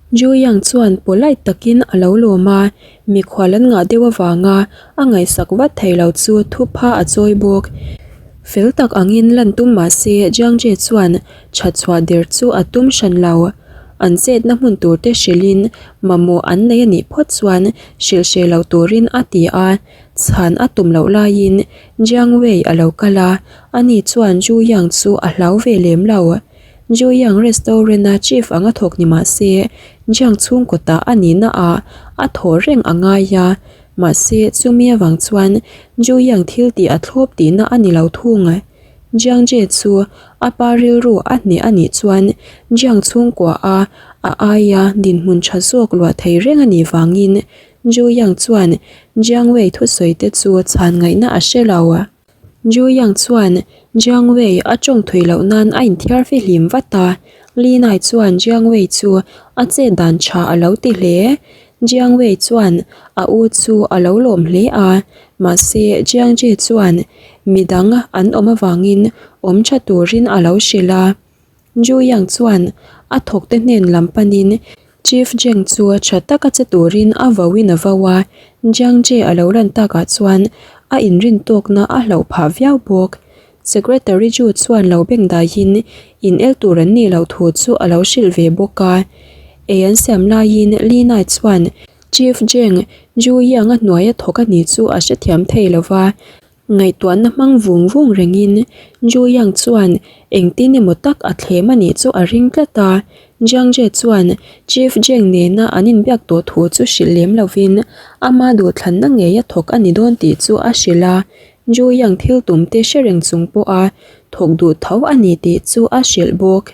Ju Yang chuan polite takin a lo lawm a, mikhual an ngah deuh avanga a ngaihsak vat thei lo chu thupha a chawi bawk. Fel tak angin lan tum mah se Jiang Jie chuan that chhuah der chu a tum hran lo. An chetna hmun tur te hrilhin mamawh an nei a nih phawt chuan hrilh hreh lo turin a ti a, chhan a tum loh laiin Jiang Wei a lo kal a, ani chuan Ju Yang chu a hlau ve lem lo. Joyang restaurant a chief anga thawk ni mah se Jiang chhungkaw tah a nihna ah a thaw reng a ngai a, mahse chumi avang chuan Joyang thil tih a thlawp tihna a ni lo thung. Jiang Jie chu a pa rilru a hneh a nih chuan Jiang chhungkua a a aia dinhmun tha zawk luah thei reng a nih vangin Joyang chuan Jiang Wei thusawi te chu chhan ngaihna a hre lo. Ju Yang chuan Jiang Wei a tawng thui loh nan a inthiar fihlim vat a, Li Nai chuan Jiang Wei chu a chet dan tha a lo ti hle. Jiang Wei chuan a u chu a lo lawm hle a, mahse Jiang Jie chuan midang an awm avangin awm tha turin a lo hrilh a. Ju Yang chuan a thawkte hnen lam panin Chief Zheng chu tha taka che turin a vauin a vau a, Jiang Jie a lo lan takah chuan a inrin tawkna a hlauh phah viau bawk. Secretary Ju chuan lo beng daihin in el tur an nih loh thu chu a lo hrilh ve bawk a. Ei an siam laiin Li Nai chuan Chief Zheng, Ju Yang a hnuaia thawk a ni chu a hrethiam thei lo va, Ngaihtuahna hmang vung vung rengin Ju Yang chuan engtin emaw tak a thlem a nih chu a ring tlat a. Jiang Jie chuan Chief Zheng nena an inbiak tawh thu chu hrilh lem lovin ama duhthlanna ngei a thawk a ni dawn tih chu a hrilh a. Ju Yang thil tum te hre reng chung pawha thawk duh tho a ni tih chu a hrilh bawk.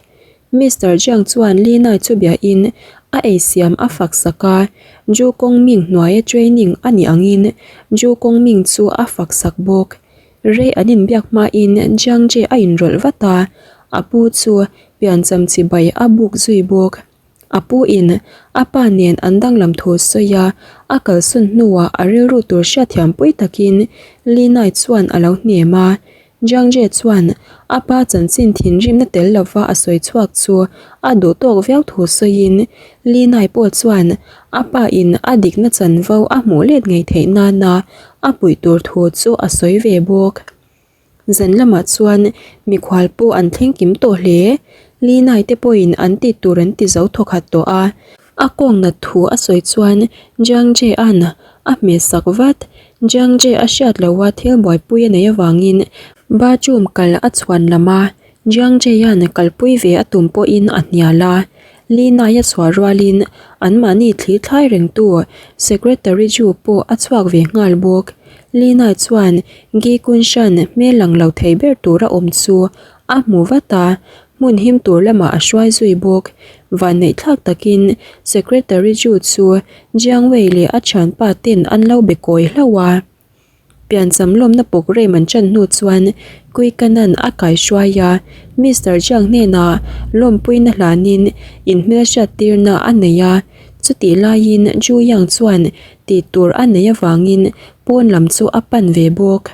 Mister Jiang chuan Li Nai chu biahin a ei siam a fak sak a, Ju Kongming hnuaia training a nih angin Ju Kongming chu a fak sak bawk. Rei an inbiak hmain Jiang Jie a inrawlh vat a, a pu chu piancham chibai a buk zui bawk. A pu in a pa nen an danglam thu sawi a, a kalsawn hnuah a rilru tur hriatthiampui takin Li Nai chuan a lo hnem a, Jiang Jie chuan a pa chanchin thinrimna tel lova a sawi chhuak chu a duh tawk viau thu sawiin Li Nai pawh chuan a pa in a dikna chanvo a hmuh let ngei theih nana a puih tur thu chu a sawi ve bawk. Zan lamah chuan mikhual pawh an thleng kim tawh hle. Li Nai te pawhin an tih tur an ti zo thawkhat tawh a. A kawng nat thu a sawi chuan Jiang Jie-a'n a hmeh sak vat. Jiang Jie a hriat loha thil buaipui a neih avangin bathroom kal a chhuan lam a, Jiang Jie-a'n kalpui ve a tum pawhin a hnial a. Li Nai a chhuah rualin anmahni thli thlai rengtu Secretary Zhu pawh a chhuak ve nghal bawk. Li Nai chuan Gi Kunshan hmel lang lo thei ber tura awm chu a hmu vat a, hmun him tur lamah a hruai zui bawk. Vanneih thlak takin Secretary Zhu chu Jiang Wei leh a thianpa ten an lo be kawi hlauh a. Piancham lawmna programme an chan hnu chuan Kui Kanan a kaihruai a, Mister Jiang hnenah lawmpuina hlanin inhmelhriat tirna a nei a. Chutih laiin Zhu Yang chuan tih tur a neih avangin pawn lam chu a pan ve bawk.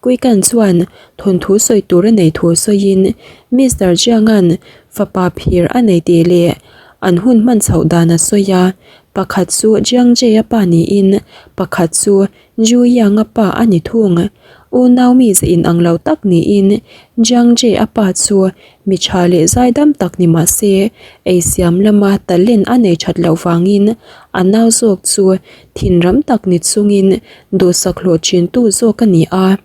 Kuikan chuan thawnthu sawi tur a nei thu sawiin Mister Jianga'n fapa phir a nei tih leh an hun hman chhoh dan a sawi a, pakhat chu Jiang Jie-a pa niin pakhat chu Ju Yang-a pa a ni thung. Unau mi ze inang lo tak niin Jiang Jie-a pa chu mi tha leh zaidam tak ni mah se eisiam lama talent a nei that loh vangin a nau zawk chu thinram tak ni chungin duhsak hlawh thintu zawk a ni a.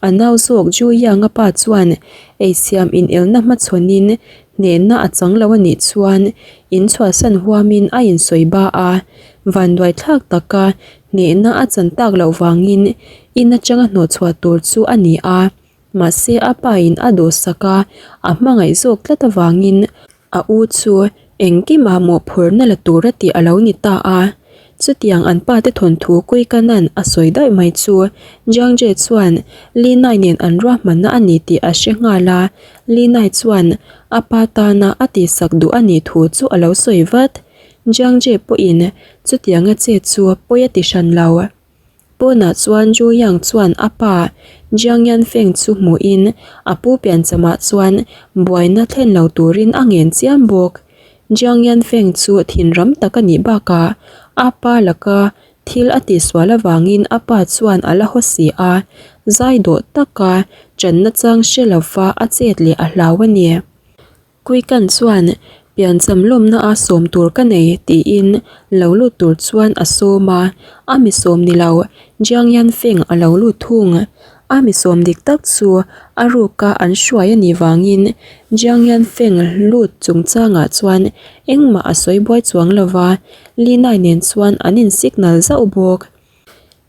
A nau zawk Ju Yang-a pa chuan eisiam inelna hmachhawnin hnehna a chang lo a nih chuan inchhuahsan huamin a insawi ba a, vanduaithlak taka hnehna a chan tak loh vangin in atanga hnawhchhuah tur chu a ni a. Mahse a pa in a duhsak a, a hmangaih zawk tlat avangin a u chu engkimah mawhphurhna la tura tih a lo ni ta a. Chutiang an pa te thawnthu Kuikanan a sawi daih mai chu Jiang Jie chuan Li Nai nen an ruahmanna a ni tih a hre nghal a, Li Nai chuan a pa tana a tihsak duh a nih thu chu a lo sawi vat. Jiang Jie pawhin chutianga che chu pawi a ti hran lo. Pawnah chuan Zhu Yang chuan a pa Jiang Yanfeng chu hmuhin a pu piancham ah chuan buaina thlen lo turin a ngen chiam bawk. Jiang Yanfeng chu thinram tak a nih bakah a pa laka thil a tihsual avangin a pa chuan a la haw si a, zai dawh taka channa chang hre lova a chet leh a hlau a ni. Kuikan chuan piancham lawmna a sawm tur ka nei tiin lo lut tur chuan a sawm a, a mi sawm ni lo Jiang Yanfeng a lo lut thung. A mi sawm dik tak chu a ruka an hruai a nih vangin Jiang Yanfeng lut chungchangah chuan engmah a sawi buai chuang lo va, Li Nai nen chuan an in signal zauh bawk.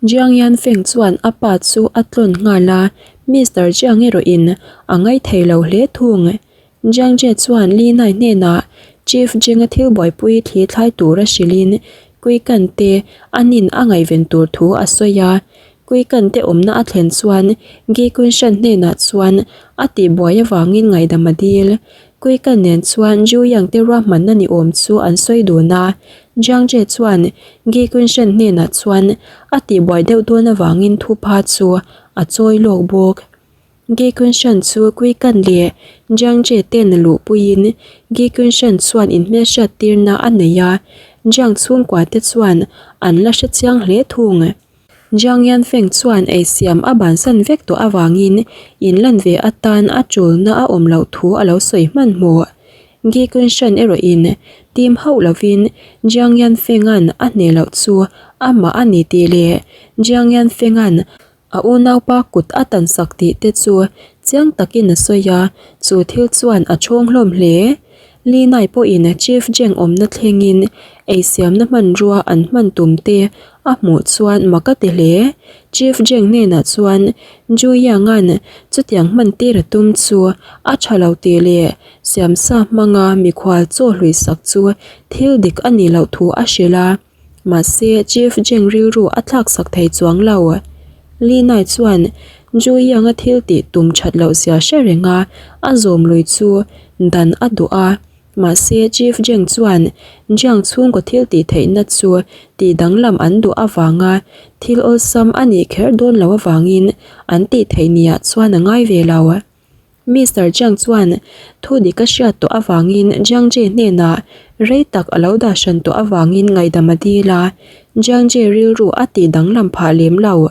Jiang Yanfeng chuan a pa chu a tlawn nghal a, Mister Jiang erawhin a ngaithei lo hle thung. Jiang Jie chuan Li Nai hnenah Chief Jing-a thil buaipui thli thlai tura hrilhin Kuikan te anin a ngaihven tur thu a sawi a. Kuikan te awmna a thlen chuan Gi Kunshan hnenah chuan a tihbuai avangin ngaihdam a dil. Kuikan nen chuan Zhu Yang te ruahmanna ni awm chu an sawi dun a. Jiang Jie chuan Gi Kunshan hnenah chuan a tihbuai deuh dawn avangin thupha chu a chawi lawk bawk. Gi Kunshan chu Kuikan leh Jiang Jie ten luhpuiin Gi Kunshan chuan inhmelhriat tirna a nei a, Jiang chhungkua te chuan an la hre chiang hle thung. Jiang Yanfeng chuan eisiam a bansan vek tawh avangin inlan ve atan a tulna a awm loh thu a lo sawi hmanhmawh. Gi Kunshan erawhin tim hauh lovin Jiang Yanfeng-a'n a hneh loh chu amah a ni tih leh Jiang Yanfeng-a'n A unaupa kut a tansak tih te chu chiang takin a sawi a, chu thil chuan a chhawng hlawm hle. Li Nai pawhin Chief Jeng awmna thlengin eisiamna hmanrua an hman tum te a hmuh chuan mak a ti hle. Chief Jeng hnenah chuan Zhu Yang-a'n chutiang hman tir a tum chu a tha lo tih leh siamsa hmanga mikhual chaw hluisak chu thil dik a nih loh thu a hrilh a. Mahse, Chief Jeng rilru a thlaksak thei chuang lo. Li Nai chuan Zhu Yang-a thil tih tum that loh zia hre reng a, a zawm lui chu dan a duh a. Mahse, Chief Jeng chuan Jiang chhungkaw thil tih theihna chu tih danglam an duh avanga thil awlsam a nih kher dawn loh avangin an tih theih niah chuan a ngai ve lo. Mister Jiang chuan thu dik a hriat tawh avangin Jiang Jie hnenah rei tak a lo dah hran tawh avangin ngaihdam a dil a, Jiang Jie rilru a tih danglam phah lem lo.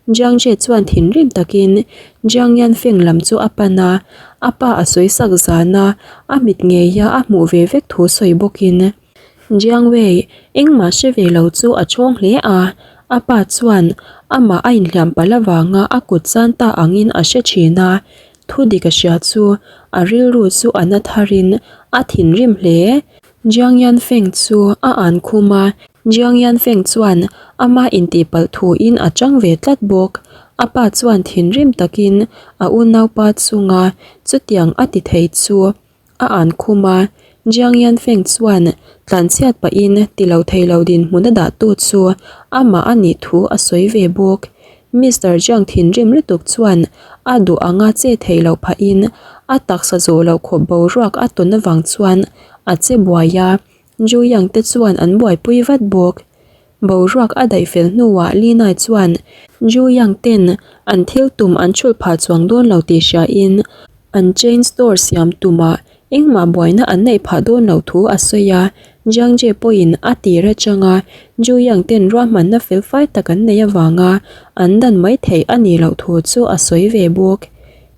Jiang Jie chuan thinrim takin Jiang Yanfeng lam chu a pan a, a pa a sawi sak zan a, a mit ngeia a hmuh ve vek thu sawi bawkin. Jiang Wei, engmah hre ve lo chu a chhawng hle a, a pa chuan amah a inhliam palh avanga a kut chan ta angin a hre thin a, thu dik a hria chu a rilru chu a na tharin a thinrim hle. Jiang Yanfeng chu a an khum a, Jiang Yanfeng chuan ama intihpalh thuin a chang ve tlat bawk. A pa chuan thinrim takin a unaupa chunga chutiang a ti thei chu A an khum a, Jiang Yanfeng chuan tlanchhiat pahin ti lo thei lo dinhmun a dahtu chu amah a nih thu a sawi ve bawk. Mister Jiang thinrim lutuk chuan a duh anga che thei loh phahin a taksa zawh loh khawp boruak a tawn avang chuan a che buai a, Zhu Yang te chuan an buaipui vat bawk. Boruak a daih fel hnuah Li Nai chuan Zhu Yang ten an thil tum an chhulh phah chuang dawn lo tih hriain an chain store siam tumah engmah buaina an neih phah dawn loh thu a sawi a. Jiang Jie pawhin a tir atanga Zhu Yang ten ruahmanna fel fai tak an neih avanga an dan mai theih a nih loh thu chu a sawi ve bawk.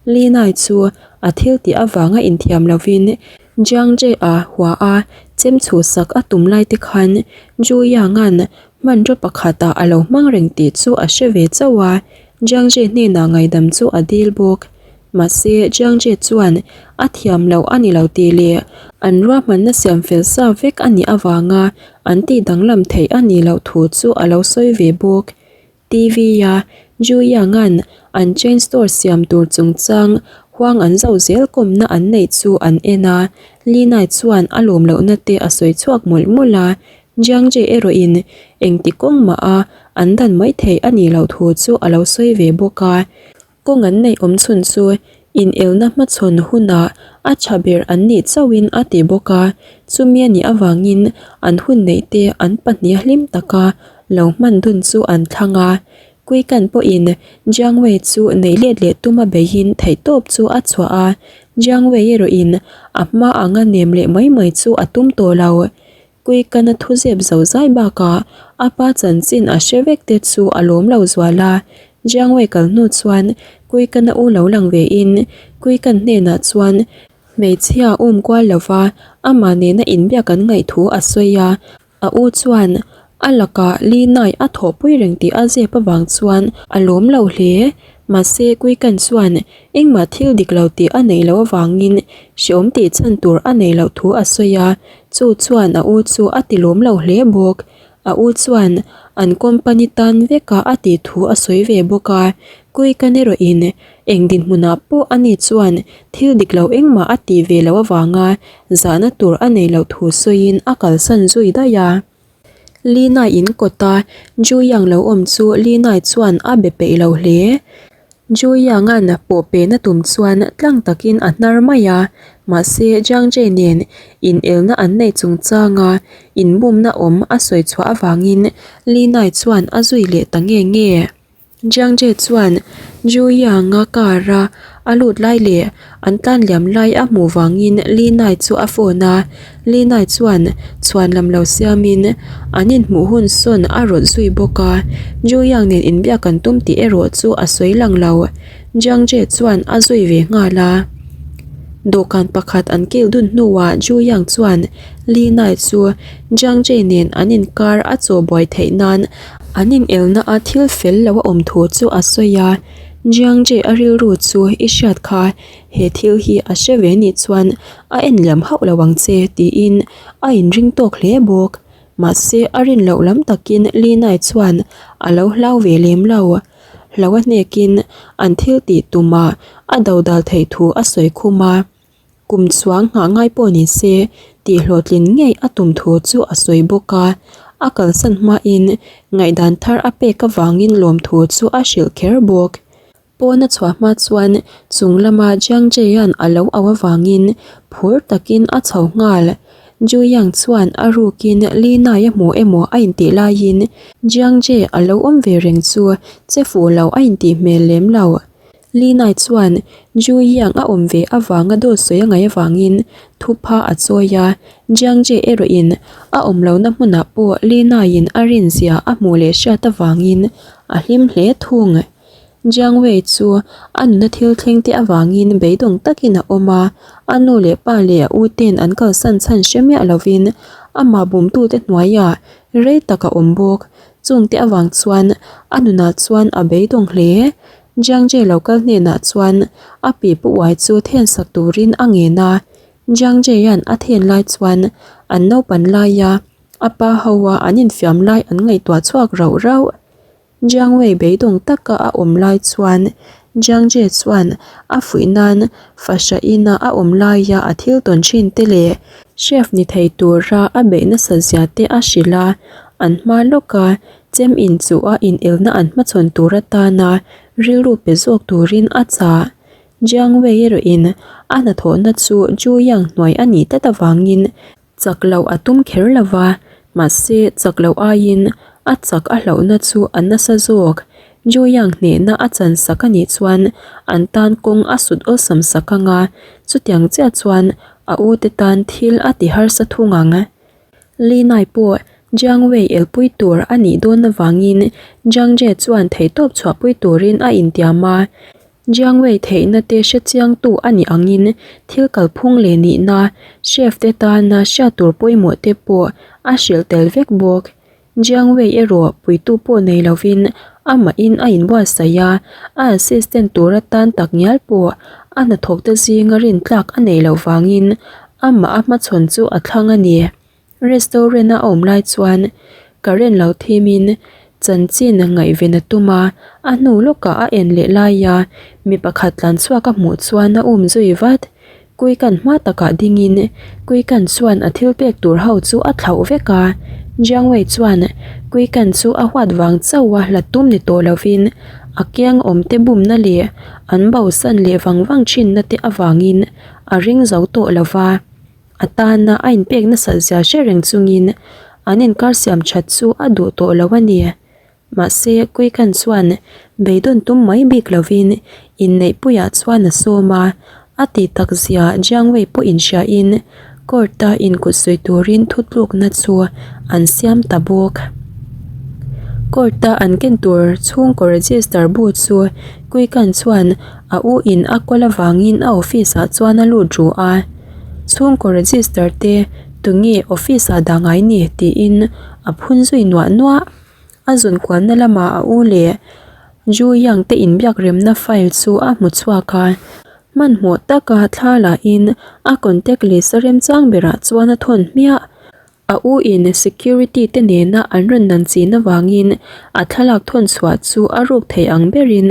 Li Nai chu a thil tih avanga inthiam lovin Jiang Jie-a hua a chem chhuhsak a tum lai te khan Zhu Yang-a'n hmanraw pakhatah a lo hmang reng tih chu a hre ve chauh a, Jiang Jie hnenah ngaihdam chu a dil bawk. Mahse, Jiang Jie chuan a thiam loh a ni lo tih leh an ruahmanna siam fel sa vek a nih avanga an tih danglam theih a nih loh thu chu a lo sawi ve bawk. TV-a Zhu Yang-a'n an chain store siam tur chungchang huang an zo zel kawmna an neih chu an en a, Li Nai chuan a lawm lohna te a sawi chhuak mawlh mawlh a, Jiang Jie erawhin engti kawng mah a an dan mai theih a nih loh thu chu a lo sawi ve bawk a. Kawng an neih awm chhun chu inelna hmachhawn hunah a tha ber an nih chauhin a ti bawk a, chumi a nih avangin an hun neih te an pahniha hlim taka lo hman dun chu an thlang a. Kuikan pawhin Jiang Wei chu neih let leh tuma beihin theihtawp chu a chhuah a, Jiang Wei erawhin a hma anga nem leh mai mai chu a tum tawh lo. Kuikana thu zep zo zai bakah a pa chanchin a hre vek te chu a lawm lo zual a. Jiang Wei kal hnu chuan Kuikana u lo lang ve in Kuikan hnenah chuan hmeichhia um kual lova amah nena inbiak an ngaih thu a sawi a. A u chuan a lakah Li Nai a thawhpui reng tih a zep avang chuan a lawm lo hle. Mahse, Kuikan chuan engmah thil dik lo tih a neih loh avangin hreawm tih chhan tur a neih loh thu a sawi a, chu chuan a u chu a ti lawm lo hle bawk. A u chuan an company tan veka a tih thu a sawi ve bawk a, Kuikan erawhin Eng dinhmunah pawh ani chuan thil dik lo engmah a tih ve loh avanga zahna tur a nei loh thu sawiin a kalsan zui daih a. Li Nai in kawta Ju Yang lo awm chu Li Nai chuan a be peih lo hle. Ju Yang-a'n pawh pehna tum chuan tlang takin a hnar mai a, mahse Jiang Jie nen inelna an neih chungchanga inbumna awm a sawi chhuah avangin Li Nai chuan a zui leh ta nge nge. Jiang Jie chuan Zhu Yang-a car-a a lut lai leh an tlan liam lai a hmuh vangin Li Nai chu a phone a, Li Nai chuan chhuan lam lo siamin an inhmuh hun sawn a rawt zui bawk a, Zhu Yang nen inbiak an tum tih erawh chu a sawi lang lo. Jiang Jie chuan a zui ve nghal a. Dawhkan pakhat an kil dun hnuah Zhu Yang chuan Li Nai chu Jiang Jie nen an inkar a chaw buai theih nan An inelna a thil fel lo a awm thu chu a sawi a, Jiang Jie a rilru chu i hriat kha he thil hi a hre ve nih chuan a en liam hauh lo ang che tiin a inring tawk hle bawk. Mahse a rin loh lam takin Li Nai chuan a lo hlau ve lem lo. Hlo a hnekin an thil tih tumah a dodal theih thu a sawi khum a. Kum chuang nghah ngai pawh ni se tih hlawhtlin ngei a tum thu chu a sawi bawk a, a kalsan hmain ngaihdan thar a pek avangin lawmthu chu a hrilh kher bawk. Pawn a chhuah hma chuan chung lama Jiang Jie-a'n a lo auh avangin phur takin a chho nghal. Ju Yang chuan a rukin Li Nai a hmu emaw a intih laiin Jiang Jie a lo awm ve reng chu che fuh lo a intih hmel lem lo. Li Nai chuan Ju Yang a awm ve avanga dawt sawi a ngaih avangin thupha a chawi a, Jiang Jie erawhin a awm lohna hmunah pawh Li Naiin a rinzia a hmuh leh hriat avangin a hlim hle thung. Jiang Wei chu a nuna thil thleng te avangin beidawng takin a awm a, a nu leh pa leh a u ten an kalsan chhan hre miah lovin amah bumtute hnuaiah rei tak a awm bawk. Chungte avang chuan a nunah chuan a beidawng hle. Jiang Jie lo kal hnenah chuan a pi pu uai chu then sak turin a ngen a, Jiang Jie-a'n a then lai chuan an naupan laia a pa hoa an infiam lai an ngaihtuah chhuak rauh rauh. Jiang Wei beidawng taka a awm lai chuan Jiang Jie chuan a fuih nan fahra ina a awm laia a thil tawn thin te leh chef ni thei tura a beih nasat zia te a hrilh a, an hma lawka Chem in chu a inelna an hmachhawn tur atana rilru pe zawk turin a chah. Jiang Wei erawhin a hnathawhna chu Zhu Yang hnuai a nih tlat avangin chak loh a tum kher lo va, mahse chak loh aiin a chak a hlauhna chu a nasa zawk. Zhu Yang hnehna a chan sak a nih chuan an tan kawng a sut awlsam sak ang a, chutiang chiah chuan a ute tan thil a ti harsa thung ang. Li Nai pawh Jiang Wei elpui tur a nih dawn avangin Jiang Jie chuan theihtawp chhuahpui turin a intiam a. Jiang Wei theihna te hrechiangtu a nih angin thil kalphung leh nihna, chef te tana hriat tur pawimawh te pawh a hrilh tel vek bawk. Jiang Wei erawh puitu pawh nei lovin amahin a inbuatsaih a, a assistant tur atan tak ngial pawh a hnathawkte zinga rintlak a neih loh vangin amah a hmachhawn chu a thlang a ni. Restaurant a awm lai chuan current lo thimin chanchin ngaihven a tum a, a hnu lawkah a en leh laia mi pakhat tlan chhuak a hmuh chuan a um zui vat. Kuikan hma takah dingin Kuikan chuan a thil pek tur ho chu a thlauh vek a, Jiang Wei chuan Kuikan chu a huat vang chauh a hlat tum ni tawh lovin a kiang awmte bumna leh an bosan leh vang vang thinna te avangin a ring zo tawh lo va, a tana a inpek nasat zia hre reng chungin an inkar siam that chu a duh tawh lo a ni. Mahse, Kuikan chuan beidawn tum mai bik lovin inneihpuiah chuan a sawm a. A tih tak zia Jiang Wei pawh inhriain court-a inkutsuih turin thutlukna chu an siam ta bawk. Court-a an ken tur chhungkaw register bu chu Kuikan chuan a u in a kawl avangin a office-ah chuan a lut ru a. Chhungkaw register te tunge office-ah dah ngai ni tiin a phun zui nuah nuah. A zun kualna lamah a u leh Ju Yang te inbiak remna file chu a hmu chhuak a, hmanhmawh taka thla lahin a contact list a remchang berah chuan a thawn hmiah. A u in security te nena an rawn dan chin avangin a thlalak thawn chhuah chu a ruk thei ang berin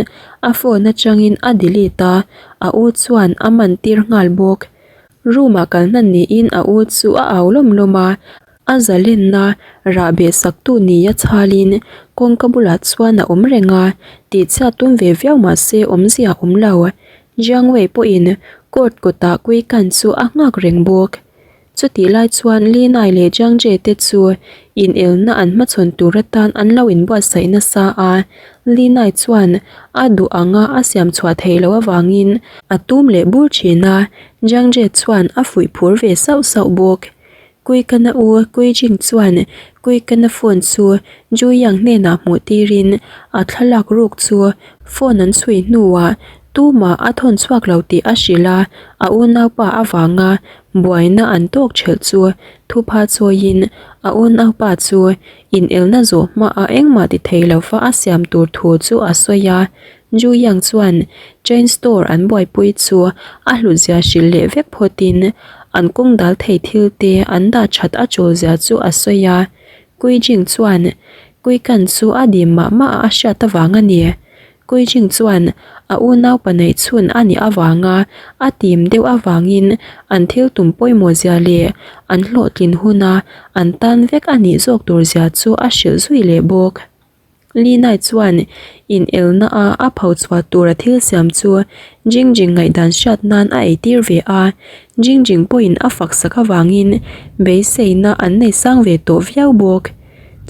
a phone atangin a delete a, a u chuan a man tir nghal bawk. Room ah kal hnan niin a u chu a au lawm lawm a, a zalenna rah beh sak tu nia chhalin kawngka bulah chuan a awm reng a, tihchhiat tum ve viau mahse awmzia a awm lo. Jiang Wei pawhin court kawtah Kuikan chu a nghak reng bawk. Chutih lai chuan Li Nai leh Jiang Jie te chu inelna an hmachhawn tur atan an lo inbuatsaih nasa a, Li Nai chuan a duh anga a siam chhuah theih loh avangin a tum leh bur thin a, Jiang Jie chuan a fuih phur ve sauh sauh bawk. Kuikana u Kui Jing chuan Kuikana phone chu Ju Yang hnenah hmuh tirin a thlalak ruk chu phone an chhui hnuah tumah a thawn chhuak lo tih a hrilh a, a unaupa avanga Buaina an tawk thelh chu thupha chawiin a unaupa chu inelna zawh hmaah engmah ti thei lova a siam tur thu chu a sawi a. Ju Yang chuan chain store an buaipui chu a hlutzia hrilh leh vek phawtin an kawng dal thei thil te an dah that a chawlzia chu a sawi a. Kui Jing chuan Kui Kan chu a dim mah mah a hriat avang a ni. Kuijing chuan a unaupa neih chhun a nih avanga a tim deuh avangin an thil tum pawimawh zia leh an hlawhtlin huna an tan vek a nih zawk tur zia chu a hrilh zui leh bawk. Li Nai chuan inelna a a pho chhuah tur a thil siam chu Jingjing ngaihdan hriat nan a eitir ve a, Jingjing pawhin a fak sak avangin beiseina an nei sang ve tawh viau bawk.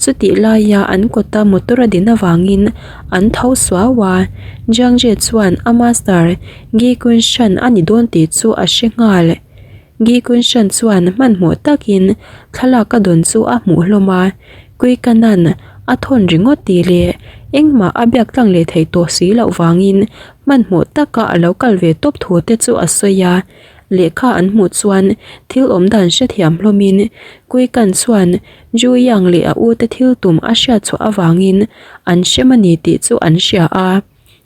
Chutih laia an kawta motor a din avangin an tho suau a, Jiang Jie chuan a master Gi Kun Shan a ni dawn tih chu a hre nghal. Gi Kun Shan chuan hmanhmawh takin thlalak a dawn chu a hmuh hlawm a, Kui Kanan a thawn ringawt tih leh engmah a biak tlang leh theih tawh si loh vangin hmanhmawh taka a lo kal ve tawp thu te chu a sawi a. Lehkha an hmuh chuan thil awm dan hrethiam hlawmin Kuikan chuan Ju Yang leh a ute thil tum a hriat chhuah avangin an hrem a ni tih chu an hria a.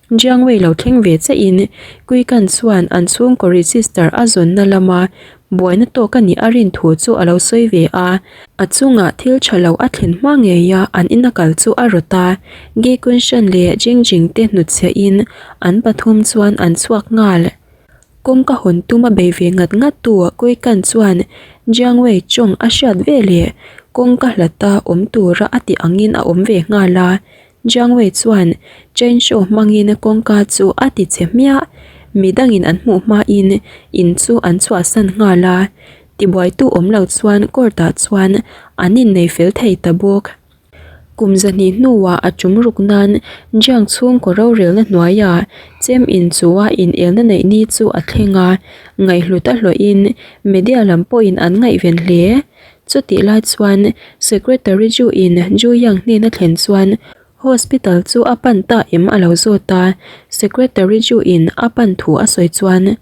Jiang Wei lo thleng ve chiahin Kuikan chuan an chhungkaw register a zawnna lama buaina tawk a nih a rin thu chu a lo sawi ve a. A chungah thil tha lo a thlen hma ngeia an ina kal chu a rawt a, Ge Kunshan leh Jing Jing te hnutchhiahin an pathum chuan an chhuak nghal. Kawngka hawn tum a bei ve ngat ngat tu Kuikan chuan Jiang Wei chawng a hriat ve leh kawngka hlata awm tura a tih angin a awm ve nghal a. Jiang Wei chuan chain show hmangin kawngka chu a ti che hmiah. Midangin an hmuh hmain in chu an chhuahsan nghal a. Tibuaitu awm lo chuan court ah chuan an innei fel thei ta bawk. Kum zahnih hnuah a tum ruk nan Jiang chhungkaw rorelna hnuaiah chem inchuha inelna neih ni chu a thleng a, ngaihhlut a hlawhin media lam pawhin an ngaihven hle. Chutih lai chuan Secretary Ju in Ju Yang hnena thlen chuan hospital chu a pan ta em a lo zawt a, Secretary Ju in a pan thu a sawi chuan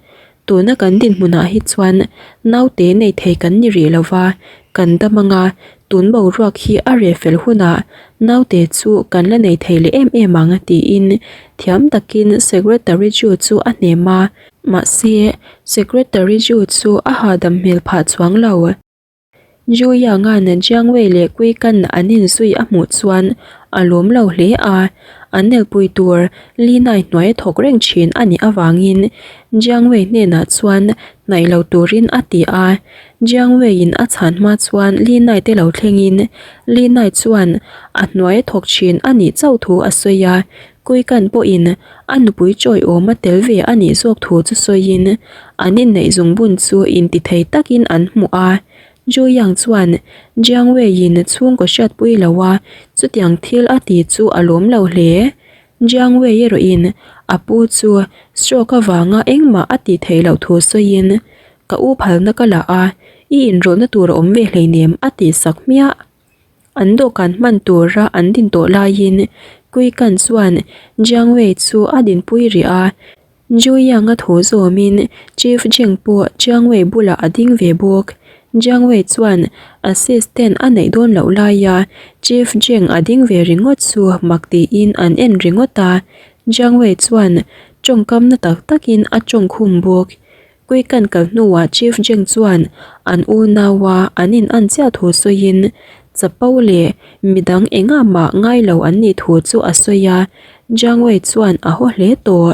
Tuna kan dinhmunah hi chuan naute nei thei kan ni rih lo va, kan dam anga tun boruak hi a reh fel hunah naute chu kan la nei thei leh em em ang tiin thiam takin Secretary Ju chu a hnem a. Mahse, Secretary Ju chu a hahdam hmel phah chuang lo. Ju Yang-a'n Jiang Wei leh Kui Kan an inzui a hmuh chuan a lawm lo hle a, an nelpui tur Li Nai hnuai a thawk reng thin a nih avangin Jiang Wei hnenah chuan hnaih lo turin a ti a. Jiang Wei-in a chhan hma chuan Li Nai te lo thlengin Li Nai chuan a hnuai a thawk thin a nih chauh thu a sawi a, Kui Kan pawhin a nupui chawiawm a tel ve a nih zawk thu chu sawiin an inneih zungbun chu intithei takin an hmu a. Zhu Yang chuan Jiang Wei-in chhungkaw hriatpui lo a, chutiang thil a ti chu a lawm lo hle. Jiang Wei erawhin A pu chu stroke avanga engmah a tih theih loh thu sawiin, Ka u phalna ka la a, i inrawlhna tur a awm ve hleinem a tih sak hmiah. An dawhkan hman tura an din tawh laiin Kuikan chuan Jiang Wei chu a dinpui rih a, Zhu Yang-a thu zawmin Chief Jing pawh Jiang Wei bulah a ding ve bawk. Jiang Wei chuan assistant a neih dawn loh laia Chief Jing a ding ve ringawt chu mak tiin an en ringawt a, Jiang Wei chuan tawngkam na tak takin a tawng khum bawk. Kuikan kal hnuah Chief Jing chuan an unaua an in an chiah thu sawiin chapo leh midang engah mah ngai lo an nih thu chu a sawi a, Jiang Wei chuan a haw hle tawh.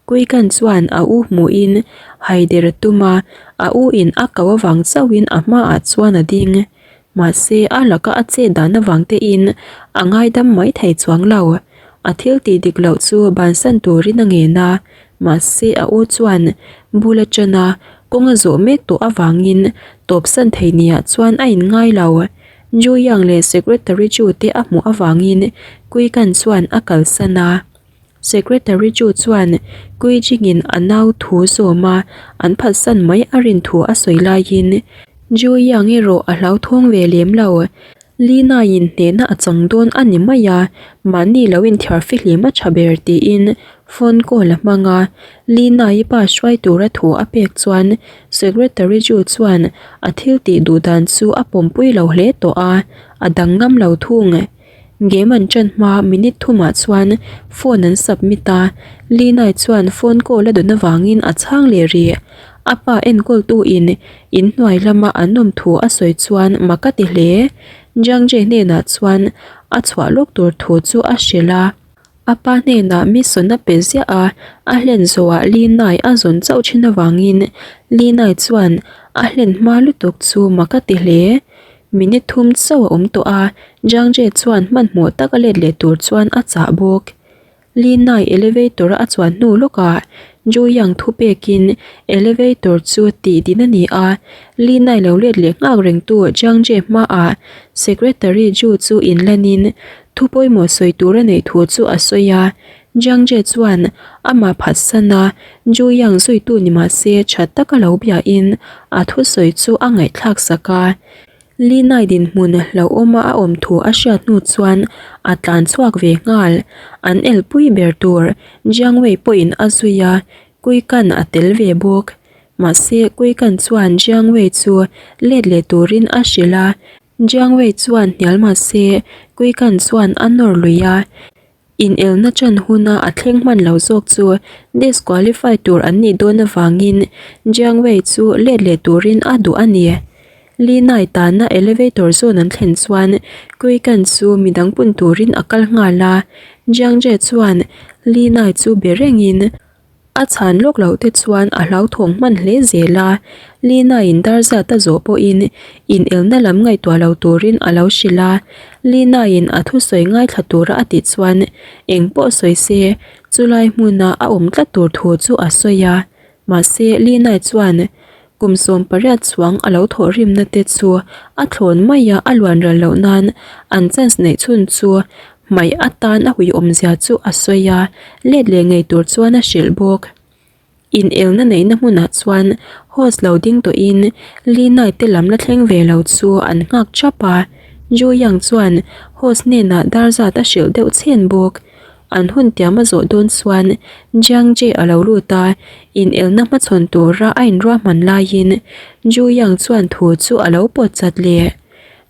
Kuikan chuan a u hmuhin haider a tum a, a u in a ko avang chauhin a hmaah chuan a ding. Mahse a laka a chet dan avang tein a ngaidam mai thei chuang lo. A thil tih dik loh chu bansan turin a ngen a, mahse a u chuan bul a ṭan a, kawng a zawh mek tawh avangin tawpsan thei niah chuan a inngai lo. Ju Yang leh Secretary Chu te a hmuh avangin Kuikan chuan a kalsan a. Secretary Chu chuan Kui Jing-in a nau thu zawm a, an phatsan mai a rin thu a sawi laiin Ju Yang erawh a hlauthawng ve lem lo. Li Nai-in hnehna a chang dawn a ni mai a, mahni lo inthiar fihlim a tha ber tiin phone call a hmang a. Li Nai-i pa hruai tura thu a pek chuan Secretary Chu chuan a thil tih duh dan chu a pawmpui lo hle tawh a, a dang ngam lo thung. Game an ṭan hma minute thumah chuan phone an submit a, Li Nai chuan phone call a dawn avangin a chhang leh rih. A pa enkawltuin inhnuai lama an awm thu a sawi chuan mak a ti hle. Jiang Jie hnenah chuan a chhuah lawk tur thu chu a hrilh a. A pa hnenah mission a pe ziah a, a hlen zawhah Li Nai a zawn chauh thin avangin Li Nai chuan a hlen hma lutuk chu mak a ti hle. Minute thum chauh a awm tawh a, Jiang Jie chuan hmanhmawh tak a let leh tur chuan a chah bawk. Li Nai elevator a chuan hnu lawkah Zhu Yang thu pekin elevator chu tih din a ni a, Li Nai lo let leh nghak rengtu Jiang Jie hmaah Secretary Zhu chu inlanin thu pawimawh sawi tur a neih thu chu a sawi a. Jiang Jie chuan amah phatsan a, Zhu Yang zuitu ni mah se tha taka lo biain a thusawi chu a ngaihthlak sak a. Li Nai dinhmun hlauhawma a awm thu a hriat hnu chuan a tlan chhuak ve nghal. An elpui ber tur Jiang Wei pawhin a zui a, Kui Kan a tel ve bawk. Mahse, Kui Kan chuan Jiang Wei chu let leh turin a hrilh a, Jiang Wei chuan hnial mahse Kui Kan chuan a nawr lui a. Inelna chan huna a thleng hman lo zawk chu disqualify tur an nih dawn avangin Jiang Wei chu let leh turin a duh a ni. Li Nai tana elevator zawn an thlen chuan Kui Kan chu midang pun turin a kal nghal a, Jiang Jie chuan Li Nai chu be rengin, A chhan lawk loh te chuan a hlauthawng hman hle zel a, Lina-in dar zat a zawh pawhin inelna lam ngaihtuah lo turin a lo hrilh a, Lina-in a thusawi ngaithla tura a tih chuan eng pawh sawi se chulai hmuna a awm tlat tur thu chu a sawi a, mahse Lina chuan kum 18 chuang a lo thawhrimna te chu a thlawn mai a, a luan ral loh nan an chance neih chhun chu Hmaih atan a hui awmzia chu a sawi a, let leh ngei tur chuan a hrilh bawk. Inelna neihna hmunah chuan host lo ding tawhin Li Nai te lam la thleng ve lo chu an nghak thap a, Ju Yang chuan host hnenah dar zat a hrilh deuh chhen bawk. An hun tiam a zawh dawn chuan Jiang Jie a lo lut a, inelna hmachhawn tura a inruahman laiin Ju Yang chuan thu chu a lo pawt chat leh.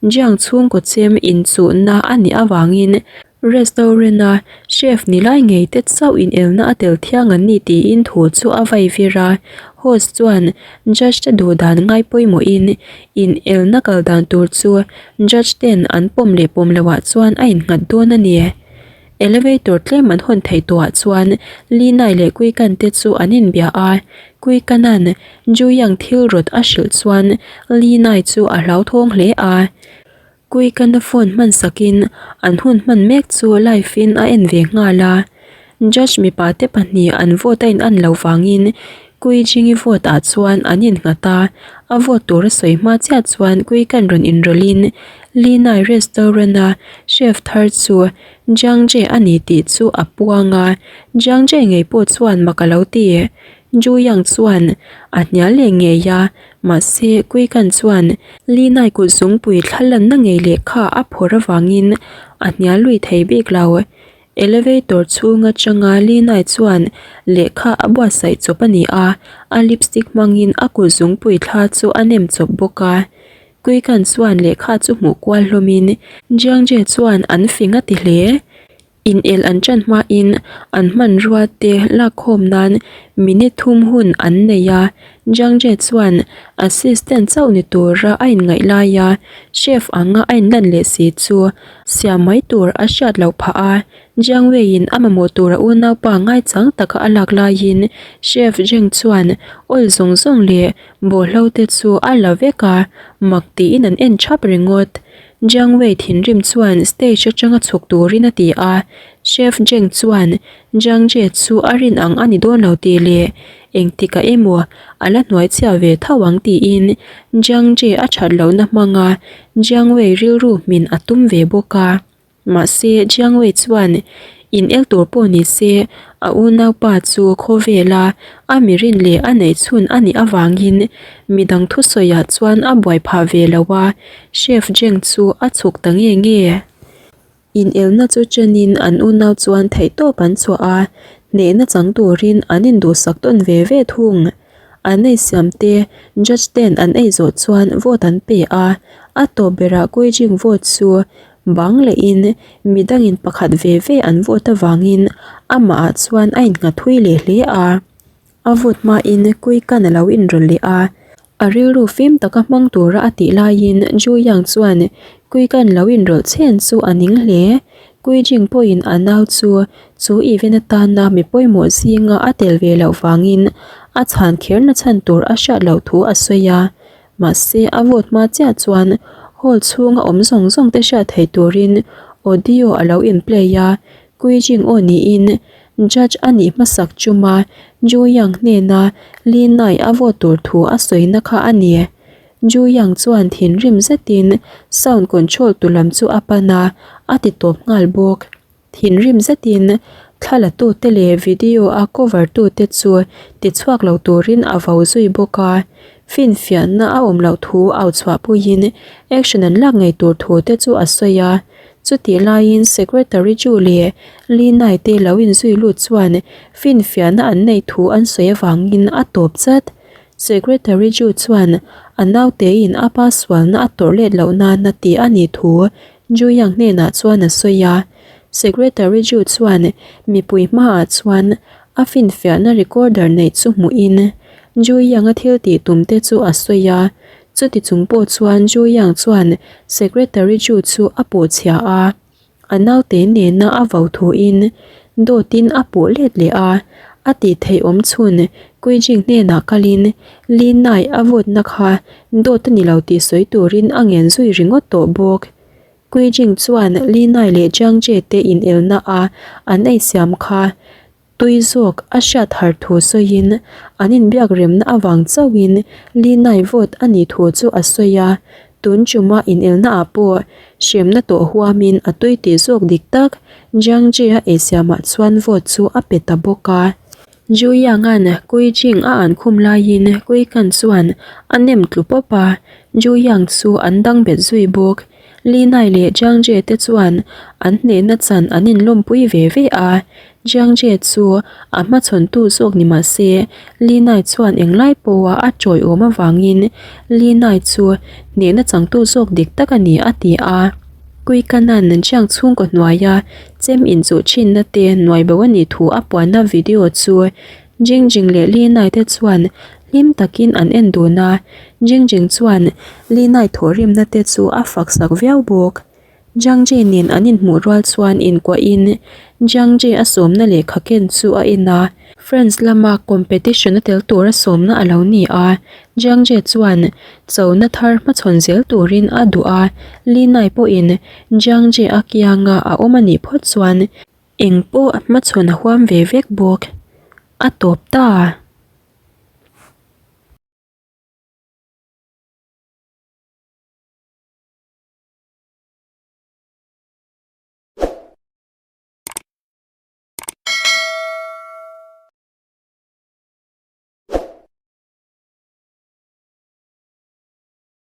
Jiang chhungkaw chem inchuhna a nih avangin restaurant-a chef ni lai ngei te chauh inelna a tel thiang an ni tiin thu chu a vai vir a. Host chuan judge te duh dan ngai pawimawhin inelna kal dan tur chu judge ten an pawm leh pawm loh ah chuan a innghat dawn a ni. Elevator tlem an hawn theih tawhah chuan Li Nai leh Kui Kan te chu an inbia a, Kui Kanan Ju Yang thil rawt a hrilh chuan Li Nai chu a hlauthawng hle a. Kui Kana phone hman sakin an hun hman mek chu live in a en ve nghal a. Judge mipa te pahnih an vote a in an lo vangin Kui Jingi vote ah chuan an innghat a, A vote tur a sawi hma chiah chuan Kuikan rawn inrawlhin Linai restaurant-a chef thar chu Jiang Jie a ni tih chu a puang a, Jiang Jie ngei pawh chuan mak a lo ti. Zhu Yang chuan a hnial leh ngei a, mahse Kuikan chuan Linai kut zungpui thla lanna ngei lehkha a phawrh avangin a hnial lui thei bik lo. Elevator chhung atanga Linai chuan lehkha a buatsaih chawp a ni a, a lipstick hmangin a kut zungpui thla chu a nem chawp bawk a. Kuikan chuan lehkha chu hmuh kual hlawmin Jiangje chuan an fing a ti hle. Inel an ṭan hmain an hmanrua te lakkhawm nan minute thum hun an nei a, Jiangje chuan assistant chauh ni tura a inngaih laia chef anga a inlan leh si chu Siam mai tur a hriat loh phah a, Jiang Wei-in a mamawh tur a unaupa ngaichang taka a lak laiin Chef Zheng chuan oil zawng zawng leh bawhhlo te chu a la vek a, mak tiin an en thap ringawt. Jiang Wei thinrim chuan stage atanga chhuk turin a ti a, Chef Zheng chuan Jiang Jie chu a rin ang a ni dawn lo tih leh Engtikah emaw a la hnuai chhiah ve tho ang tiin Jiang Jie a that lohna hmanga Jiang Wei rilru hmin a tum ve bawk a. Mahse Jiang Wei chuan in el tur pawh ni se a unaupa chu khawvela a mirin leh a neih chhun a nih avangin midang thusawiah chuan a buai phah ve lo a, Chef Zheng chu a chhuk ta nge nge. Inelna chu chenin an unau chuan theihtawp an chhuah a, hnehna chang turin an induhsak tawn ve ve thung. An eisiam te judge ten an ei zawh chuan vote an pe a, a tawp berah Guijing vote chu bang lehin midangin pakhat ve ve an vote avangin amahah chuan a innghat thui leh hle a. A vote hmain Kuikan a lo inrawlh leh a, A rilru fim taka hmang tura a tih laiin Zhu Yang chuan Kui Kan lo inrawlh chhen chu a ning hle. Kui Jing pawhin a nau chu chu event atana mi pawimawh zinga a tel ve loh vangin a chhan kherna chhan tur a hriat loh thu a sawi a. Mahse a vote hma chiah chuan hall chhunga awm zawng zawng te hriat theih turin audio a lo in play a, Kui Jing aw niin Judge a nih hmasak chuma Ju Yang hnena Li Nai a vote tur thu a sawina kha a ni. Ju Yang chuan thinrim zetin sound control tu lam chu a pan a, a ti tawp nghal bawk. Thinrim zetin thla la tute leh video a cover tute chu ti chhuak lo turin a vo zui bawk a. Finfiahna a awm loh thu au chhuahpuiin action an lak ngei tur thu te chu a sawi a. Chutih laiin Secretary Chu leh Li Nai te lo inzui lut chuan finfiahna an neih thu an sawi avangin a tawp chat. Secretary Chu chuan a nautein a pa sualna a tawrh let loh nana tih a nih thu Ju Yang hnenah chuan a sawi a. Secretary Chu chuan mipui hmaah chuan a finfiahna recorder neih chu hmuhin Ju Yang-a thil tih tum te chu a sawi a. Chuti chung pawh chuan Zhu Yang chuan Secretary Zhu chu a puh chhia a, a naute nena a vo thuin dawtin a puh let leh a, a tih theih awm chhun Kui Jing hnenah kalin Li Nai a vawtna kha dawt a ni lo tih sawi turin a ngen zui ringawt tawh bawk. Kui Jing chuan Li Nai leh Jiang Jie te inelna a an eisiam kha Tui zawk a hriat har thu sawiin an inbiak remna avang chauhin Li Nai vote a nih thu chu a sawi a, tun chuma inelna ah pawh hremna tawh huamin a tui tih zawk dik tak Jiang Jie-a eisiamah chuan vote chu a pe ta bawk a. Zhu Yang-a'n Kui Jing a an khum laiin Kui Kan chuan a nem tlu pawp a, Zhu Yang chu an dang bet zui bawk. Li Nai leh Jiang Jie te chuan an hnehna chan an inlawmpui ve ve a, Jiang Jie chu a hmachhawntu zawk ni mah se Li Nai chuan englai pawha a tawiawm avangin Li Nai chu hnehna changtu zawk dik tak a ni a ti a. Kui Kanan Jiang chhungkaw hnuaia chem inchuh thinna te nuaibo a nih thu a puanna video chu Jing Jing leh Li Nai te chuan hlim takin an en dun a, Jing Jing chuan Li Nai thawhrimna te chu a fak sak viau bawk. Jiang Ji nen an inhmuh rual chuan inkuahin Jiang Ji a sawmna lehkha ken chu a en a, France lama competition a tel tura sawmna a lo ni a, Jiang Ji chuan chona thar hmachhawn zel turin a duh a, Li Nai pawhin Jiang Ji a kianga a awm a nih phawt chuan Eng pawh hmachhawn a huam ve vek bawk. A tawp ta.